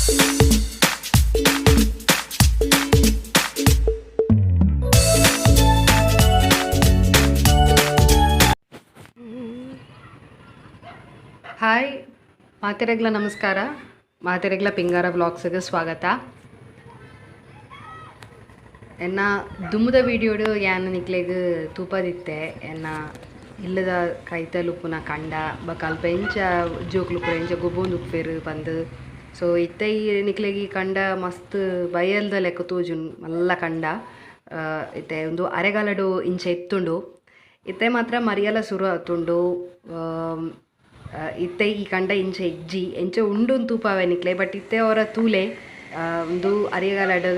Hi ಮಾತೆರೆಗ್ಲ ನಮಸ್ಕಾರ. ಮಾತೆರೆಗ್ಲ ಪಿಂಗಾರ ವ್ಲಾಗ್ಸ್ಗೆ ಸ್ವಾಗತ. ಎನ್ನ ದುಮ್ಮದ ವೀಡಿಯೋಡು ಯಾನ್ ನಿಕ್ಲೆಗ್ ತೂಪದಿತ್ತೆ. ಎನ್ನ ಇಲ್ಲದ ಕೈತಲ್ ಉಪ್ಪುನ ಕಂಡ ಬೊಕ ಅಲ್ಪ ಎಂಚ ಜೋಕುಲು ಪೂರ ಎಂಚ ಗೊಬ್ಬೊಂದು ಉಪ್ಪುವೆರ್ ಪಂದ್. ಸೊ ಇತ್ತೆ ಈ ನಿಕ್ಲೆಗ್ ಈ ಕಂಡ ಮಸ್ತ್ ಬಯಲ್ದ ಲೆಕ್ಕ ತೋಜುಂಡು, ಮಲ್ಲ ಕಂಡ. ಇತ್ತೆ ಉಂದು ಅರೆಗಾಲಡು ಇಂಚ ಇತ್ತುಂಡು. ಇತ್ತೆ ಮಾತ್ರ ಮರಿಯಲ ಸುರು ಆತುಂಡು. ಇತ್ತೆ ಈ ಕಂಡ ಇಂಚ ಇಜ್ಜಿ, ಎಂಚ ಉಂಡು ತೂಪಾವೆ ನಿಕ್ಲೆ. ಬಟ್ ಇತ್ತೆ ಅವರ ತೂಲೆ ಉಂದು ಅರೆಗಾಲಡು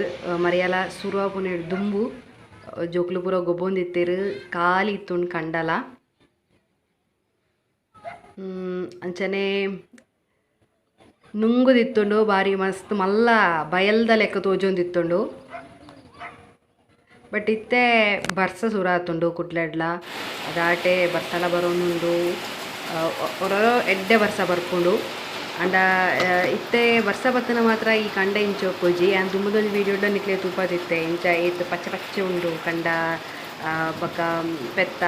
ಮರಿಯಲ ಸುರು ಆಪುನ ದುಂಬು ಜೋಕುಲು ಪೂರ ಗೊಬ್ಬೊಂದಿತ್ತೆರ್, ಖಾಲಿ ಇತ್ತುಂಡು ಕಂಡಲ. ಅಂಚನೆ ನುಂಗುದಿತ್ತುಂಡು, ಬಾರಿ ಮಸ್ತ್ ಮಲ್ಲ ಬಯಲ್ದ ಲೆಕ್ಕ ತೋಜೊಂದಿತ್ತುಂಡು. ಬಟ್ ಇತ್ತೆ ಬರ್ಸ ಸುರು ಆತುಂಡು ಕುಡ್ಲಡ್ಲ, ಅದಾಟೆ ಬರ್ಸಲ ಬರೋನುಂಡು. ಒರೊರೊ ಎಡ್ಡೆ ಬರ್ಸ ಬರ್ಪುಂಡು. ಅಂಡ ಇತ್ತೆ ಬರ್ಸ ಬತ್ತನ ಮಾತ್ರ ಈ ಕಂಡ ಇಂಚ ಒಪ್ಪುಜಿ. ಯಾನ್ ದುಂಬುದೊಂಜಿ ವೀಡಿಯೋಡ್ಲ ನಿಕ್ಲೆ ತೂಪದಿತ್ತೆ ಇಂಚ ಏತ್ ಪಚ್ಚೆ ಪಚ್ಚೆ ಉಂಡು ಕಂಡ, ಬೊಕ ಪೆತ್ತ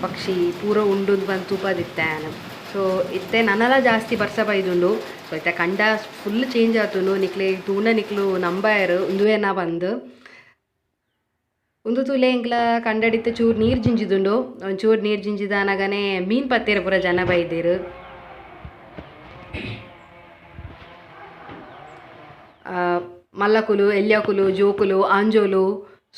ಪಕ್ಷಿ ಪೂರ ಉಂಡು ಪಂದ್ ತೂಪದಿತ್ತೆ ಯಾನ್. ಸೊ ಇತ್ತೆ ನನಲ ಜಾಸ್ತಿ ಬರ್ಸ ಬೈದುಂಡು. ಸೊ ಇತ್ತೆ ಕಂಡ ಫುಲ್ ಚೇಂಜ್ ಆತುಂಡು. ನಿಕ್ಲೆ ತೂಂಡ ನಿಕ್ಲು ನಂಬಾಯೆರ್ ಉಂದುವೇನಾ ಪಂದ್. ಉಂದು ತೂಲೆ ಎಂಕ್ಲ ಕಂಡಡಿತ್ತೆ ಚೂರು ನೀರು ಜಿಂಜಿದುಂಡು. ಒಂಚೂರು ನೀರು ಜಿಂಜಿದಾನಗನೆ ಮೀನ್ ಪತ್ತೇರು ಪೂರ ಜನ ಬೈದೆರ್. ಮಲ್ಲಕುಲು ಎಲ್ಯಕುಲು ಜೋಕುಲು ಆಂಜೋಲು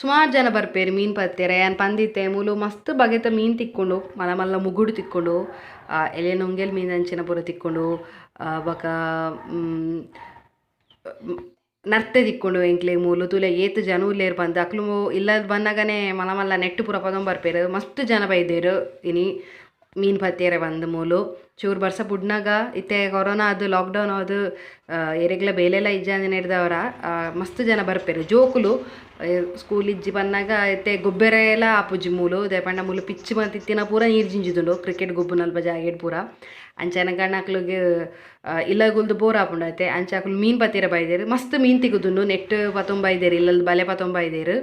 ಸುಮಾರು ಜನ ಬರ್ಪೇರು ಮೀನ್ ಪತ್ತೇರೆ. ಯಾನ್ ಪಂದಿತ್ತೆ ಮೂಲು ಮಸ್ತ್ ಬಗೆತ ಮೀನ್ ತಿಕ್ಕೊಂಡು, ಮಲ್ಲ ಮಲ್ಲ ಮುಗುಡು ತಿಕ್ಕೊಂಡು, ಎಲೆ ನೊಂಗೆಲ್ ಮೀನ್ ಅಂಚಿನ ಪೂರ ತಿಕ್ಕೊಂಡು, ಬೊಕ ನರ್ತೆ ತಿಕ್ಕೊಂಡು ಎಂಕ್ಲೆ ಮೂಲು. ತೂಲೆ ಏತ್ ಜನ ಉಲ್ಲೇರ್ ಪಂದ್. ಅಕ್ಲು ಇಲ್ಲದ ಬನ್ನಗನೆ ಮಲ್ಲ ಮಲ್ಲ ನೆಟ್ಟು ಪೂರ ಪದೊಂದು ಬರ್ಪೇರು. ಮಸ್ತ್ ಜನ ಬೈದೇರು ಇನಿ ಮೀನ್ ಪತ್ತೇರೆ ಬಂದು ಮೂಲು. ಚೂರು ಬರ್ಸ ಬುಡ್ನಾಗ ಇತ್ತೆ ಕೊರೋನಾ ಅದು ಲಾಕ್ಡೌನ್ ಅದು ಏರೆಗ್ಲ ಬೇಲೆಲ್ಲ ಇಜ್ಜಾಂದಿನ ಹಿಡ್ದವರ ಮಸ್ತ್ ಜನ ಬರ್ಪೇರು. ಜೋಕುಲು ಸ್ಕೂಲ್ ಇಜ್ಜಿ ಬನ್ನಾಗ ಇತ್ತೆ ಗೊಬ್ಬೆರೆ ಎಲ್ಲ ಆಪುಜಿ ಮೂಲು. ದಾಯೆ ಮೂಲು ಪಿಚ್ ಮಂತಿತ್ತಿನ ಪೂರ ನೀರು ಜಿಂಜಿದುಂಡು ಕ್ರಿಕೆಟ್ ಗೊಬ್ಬುನಲ್ಪ ಜಾಗೆಡ್ ಪೂರ. ಅಂಚನೆ ಗಣ್ಣಕ್ಲುಗ್ ಇಲ್ಲಗುಲ್ದು ಬೋರ್ ಆಪುಂಡು ಐತೆ. ಅಂಚ ಅಕುಲು ಮೀನ್ ಪತ್ತೆರೆ ಬೈದೆರ್, ಮಸ್ತ್ ಮೀನ್ ತಿಕ್ಕುದುಂಡು. ನೆಟ್ ಪತೊಂಬೈದೆರ್, ಇಲ್ಲಲ್ ಬಲೆ ಪತೊಂಬೈದೆರ್.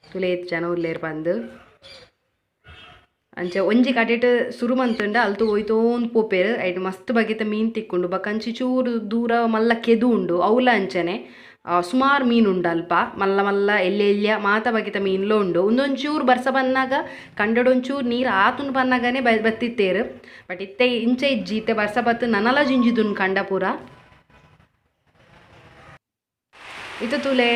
ತೂಲೆ ಏತ್ ಜನ ಉಲ್ಲೇರ್ ಪಂದ್. ಅಂಚ ಒಂಜಿ ಕಡೆಟ್ ಸುರು ಮಂತುಂಡ ಅಲ್ತು ಒಯ್ತೋಂದು ಪೋಪೆರ್. ಐಟ್ ಮಸ್ತ್ ಬಗೆತ ಮೀನ್ ತಿಕ್ಕುಂಡು. ಬೊಕ ಅಂಚಿ ಚೂರು ದೂರ ಮಲ್ಲ ಕೆದು ಉಂಡು, ಅವ್ಲ ಅಂಚನೆ ಸುಮಾರು ಮೀನು ಉಂಡು ಅಲ್ಪ. ಮಲ್ಲ ಮಲ್ಲ ಎಲ್ಯ ಎಲ್ಯ ಮಾತ ಬಗೆತ ಮೀನ್ಲ ಉಂಡು. ಉಂದೊಂಚೂರು ಬರ್ಸ ಬನ್ನಾಗ ಕಂಡಡೊಂಚೂರು ನೀರು ಆತುಂಡು ಬನ್ನಾಗನೆ ಬತ್ತಿತ್ತೇರು. ಬಟ್ ಇತ್ತೆ ಇಂಚ ಇಜ್ಜಿ, ಇತ್ತೆ ಬರ್ಸ ಬತ್ತು ನನಲ ಜಿಂಜಿದುಂಡು ಕಂಡ ಪೂರ. ಇತ್ತೆ ತೂಲೆ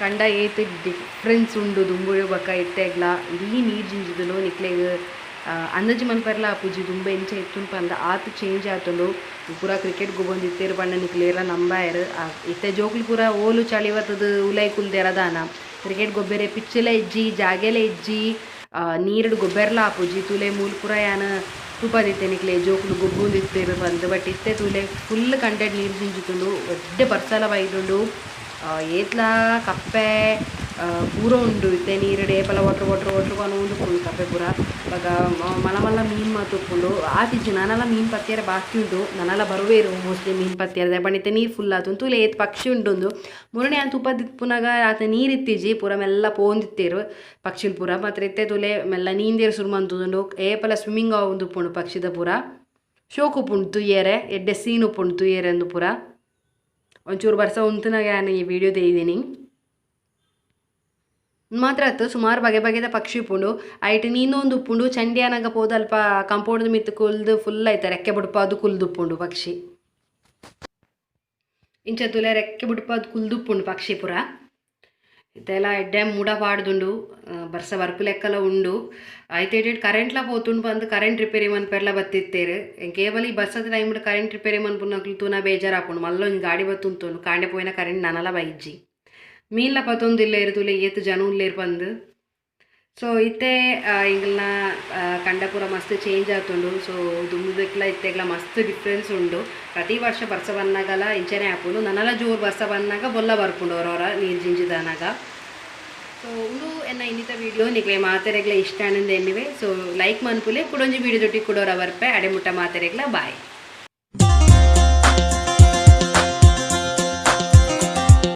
ಕಂಡ ಏತ್ ಡಿಫ್ರೆನ್ಸ್ ಉಂಡು ದುಂಬುಡು ಬೊಕ ಇತ್ತೆಗ್ಲ. ಇಡೀ ನೀರು ಜಿಂಜಿದುಂಡು. ನಿಕ್ಲೆಗ್ ಅಂದಾಜು ಮನ್ಪೆರ್ಲ ಆಪುಜಿ ದುಂಬು ಎಂಚ ಇತ್ತುಂಡು ಪಂದ್, ಆತ್ ಚೇಂಜ್ ಆತುಂಡು. ಪೂರ ಕ್ರಿಕೆಟ್ ಗೊಬ್ಬೊಂದಿತ್ತೆರ್ ಪಂಡ ನಿಕ್ಲೇರ್ಲ ನಂಬಾಯೆರ್. ಇತ್ತೆ ಜೋಕುಲು ಪೂರ ಓಲು ಚಳಿ ಬತ್ತದು ಉಲೈ ಕುಲ್ದೆರ ದಾನ. ಕ್ರಿಕೆಟ್ ಗೊಬ್ಬೆರೆ ಪಿಚ್ಚಲ ಇಜ್ಜಿ, ಜಾಗೆಲ ಇಜ್ಜಿ, ನೀರುಡು ಗೊಬ್ಬೆರ್ಲ ಆಪುಜಿ. ತೂಲೆ ಮೂಲು ಪೂರ ಯಾನ್ ತೂಪದಿತ್ತೆ ನಿಕ್ಲೆ ಜೋಕುಲು ಗೊಬ್ಬೊಂದಿತ್ತೆರ್ ಪಂದ್. ಬಟ್ ಇತ್ತೆ ತೂಲೆ ಫುಲ್ ಕಂಡೆಡ್ ನೀರು ಜಿಂಜಿತುಂಡು. ಎಡ್ಡೆ ಬರ್ಸಲ ಬೈದುಂಡು. ಏತ್ಲಾ ಕಪ್ಪೆ ಪೂರ ಉಂಡು ಇತ್ತೆ ನೀರುಡು. ಏಪಲ ವಾಟರ್ ವಾಟರ್ ವಾಟರ್ ಪನೊಂದು ಉಪ್ಪುಂಡು ಕಪ್ಪೆ ಪೂರ. ಬೊಕ ಮಲ್ಲ ಮಲ್ಲ ಮೀನ್ ಮಾತ ಉಪ್ಪುಂಡು. ಆತಿಜ್ಜಿ ನನಲ ಮೀನ್ ಪತ್ತಿಯರೆ ಬಾಕಿ ಉಂಡು. ನನಲ ಬರುವೇರು ಮೋಸ್ಟ್ಲಿ ಮೀನ್ ಪತ್ತಿಯರೆ. ಪಂಡ ಇತ್ತೆ ನೀರು ಫುಲ್ ಆತುಂಡು. ತೂಲೆ ಏತ್ ಪಕ್ಷಿ ಉಂಡು. ಮುರಣಿ ಯಾನ್ ತೂಪದಿಪ್ಪುನಗ ಆತ ನೀರು ಇತ್ತಿಜಿ, ಪೂರ ಮೆಲ್ಲ ಪೋಂದಿತ್ತೇರು ಪಕ್ಷಿಲು ಪೂರ. ಮಾತ್ರ ಇತ್ತೆ ತೂಲೆ ಮೆಲ್ಲ ನೀಂದೇರು ಸುರು ಮಂತುಂಡು. ಏಪಲ ಸ್ವಿಮ್ಮಿಂಗ್ ಆವೊಂದು ಉಪ್ಪುಂಡು ಪಕ್ಷಿದ ಪೂರ. ಶೋಕು ಉಪ್ಪುಂಡು ತೂಯೆರೆ, ಎಡ್ಡೆ ಸೀನ್ ಉಪ್ಪುಂಡು ತೂಯೆರೆ ಅಂದು ಪೂರ. ಒಂಚೂರು ಬರ್ಸ ಉಂತುನಾಗ ಯಾನ್ ಈ ವಿಡಿಯೋ ತೆಯ್ದೀನಿ. ಮಾತ್ರ ಅತ್ತು ಸುಮಾರು ಬಗೆ ಬಗೆದ ಪಕ್ಷಿ ಉಪ್ಪುಂಡು. ಐಟ್ ನೀನೊಂದು ಉಪ್ಪುಂಡು. ಚಂಡಿ ಆನಗ ಪೋದು ಅಲ್ಪ ಕಾಂಪೌಂಡ್ ಮಿತ್ತ್ ಕುಲ್ದು ಫುಲ್ ಐತ ರೆಕ್ಕೆ ಬುಡ್ಪಾದ್ ಕುಲ್ದು ಉಪ್ಪುಂಡು ಪಕ್ಷಿ. ಇಂಚ ತೂಲೆ ರೆಕ್ಕೆ ಬುಡ್ಪಾದ್ ಕುಲ್ದು ಉಪ್ಪುಂಡು ಪಕ್ಷಿ ಪೂರ. ಇತ್ತೆಲ ಎಡ್ಡೆ ಮೂಡ ಪಾಡ್ದುಂಡು. ಬರ್ಸ ಬರ್ಪು ಲೆಕ್ಕಲ ಉಂಡು. ಐತೆ ಕರೆಂಟ್ಲ ಪೋತುಂಡು ಪಂದ್ ಕರೆಂಟ್ ರಿಪೇರಿ ಮನ್ಪೆರ್ಲ ಬತ್ತಿತ್ತೇರು. ಕೇವಲ ಈ ಬರ್ಸದ ಟೈಮ್ ಕರೆಂಟ್ ರಿಪೇರಿ ಮನ್ಪುನಕ್ಲು ತೂನ ಬೇಜಾರಾಪುಂಡು. ಮಲ್ಲ ಒಂಜಿ ಗಾಡಿ ಬತ್ತುಂತುಂಡು. ಕಾಂಡೆ ಪೋಯಿನ ಕರೆಂಟ್ ನನಲ ಬೈಜ್ಜಿ. ಮೀನ್ಲ ಪತೊಂದಿಲ್ಲೇರು ತೂಲೆ ಏತ್ ಜನ ಉಲ್ಲೇರು ಪಂದ್. ಸೊ ಇತ್ತೆ ಎಂಕಲ್ನ ಕಂಡ ಪೂರ ಮಸ್ತ್ ಚೇಂಜ್ ಆತುಂಡು. ಸೊ ದುಂಬುದಕ್ಲ ಇತ್ತೆಗ್ಲ ಮಸ್ತ್ ಡಿಫ್ರೆನ್ಸ್ ಉಂಡು. ಪ್ರತಿ ವರ್ಷ ಬರ್ಸ ಬನ್ನಗಲ ಇಂಚನೆ ಆಪುಂಡು. ನನಲ ಜೋರು ಬರ್ಸ ಬನ್ನಾಗ ಬೊಲ್ಲ ಬರ್ಪುಂಡು ಒರೊರ ನೀರು ಜಿಂಜಿದಾನಾಗ. ಸೊ ಉಂದು ಎನ್ನ ಇನ್ನಿತ ವಿಡಿಯೋ ನಿಕ್ಲೆ ಮಾತೆರೆಗ್ಲ ಇಷ್ಟ ಆನಂದ ಎನ್ನಿವೆ. ಸೊ ಲೈಕ್ ಮನ್ಪುಲೆ. ಕುಡೊಂಜಿ ವಿಡಿಯೋ ದೊಟ್ಟಿ ಕುಡೋರ ಬರ್ಪೆ. ಅಡೆ ಮುಟ್ಟ ಮಾತೆರೆಗ್ಲ ಬಾಯ್.